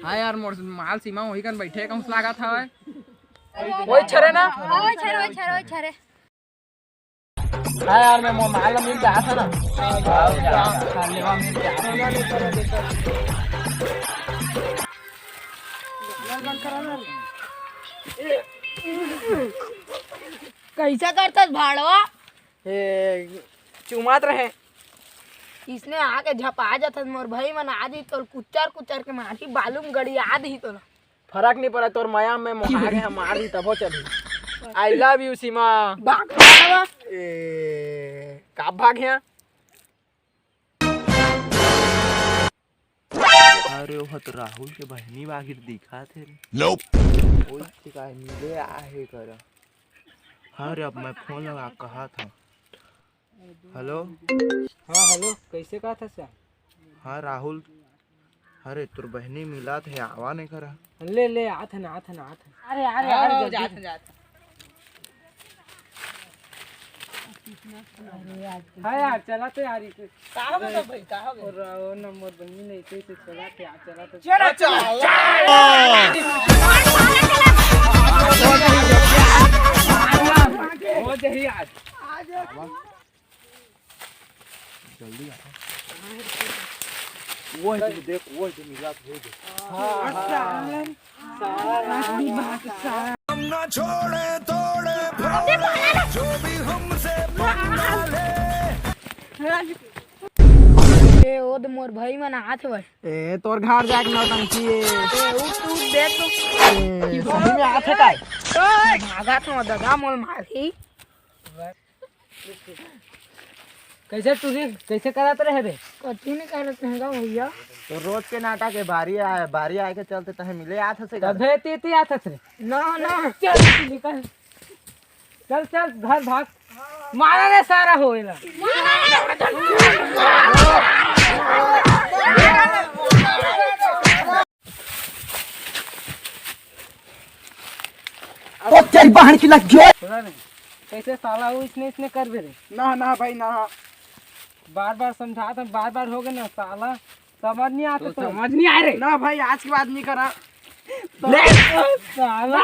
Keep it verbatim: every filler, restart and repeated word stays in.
हाँ यार, मोर माल सीमा वही कन बैठे कहूँ लागत हवय। वही छरे ना? हाँ, वही छरे, वही छरे, वही छरे। हाँ यार, मैं मोर माल मिल जात हे ना। हाँ, लेवा मिल जात हे। कैसा करथस भाड़वा? ए, चुमात रहे। इसने आके झपा जाथस मोर भाई मन, आदि तोर कुचर कुचर के मारी बालू म गड़ी आदि तोला। फरक नहीं पड़ा, तोर मया में मोहा के हम मार दी तभो चली। I love you सीमा। भाग भाड़वा। ए, का भाग है? अरे, ओह तो राहुल के बहिनी बागिर दिखात हे रे। Nope। ओई के काय मिले आहे कर। हाँ रे, अब मैं फोन लगा कहा था। हेलो। हाँ, हेलो, कैसे कहा था सर? हाँ, राहुल। अरे, तोर बहिनी मिलात हे, आवा नहीं करा। ले, ले, आथन, आथन, आथन। अरे, अरे, हाँ, अरे, हाँ, जल्दी। जाथन, जाथन। हाँ यार, चला तो यार, इसे। का हो गया भाई, का हो गया? और, और नंबर बनी नहीं, तो इसे चला तो यार, चला तो। चला, चला। हो जाही आज। जल्दी आ। वो है, तुम देख, वो है, तुम मिला, वो है। हाँ, हाँ। हम ना छोड़े, तोड़े, फोड़े, जो भी हमसे पंगा ले। ए, ओ दे मोर भाई मन आत हे भाई। ए, तोर घर जाके नौटंकी हे। ए, उठ, उठ, देख तो। ए, सही में आत हे काय? भागत हूँ, दादा मोल मारही। कैसे टूरी, कैसे करत रहे बे? कथी नहीं करत रहेगा भैया? तो रोज के नाटक है, बारी आए, बारी आए के चलते तहे मिले आत हसे का? तभे ते, ते आत हस रे। ना, ना। चल, निकल। चल, चल, घर भाग। मारा रे सारा होएला। ओ तेरी बहन की लग गयो। सुना नहीं, कैसे साला वो इसने, इसने कर भी रे। ना, ना भाई, ना। बार बार समझा था, बार बार हो गया ना साला, समझ नहीं आता तो तो। समझ नहीं आ रहे। ना भाई, आज के बाद नहीं करा। ले, साला।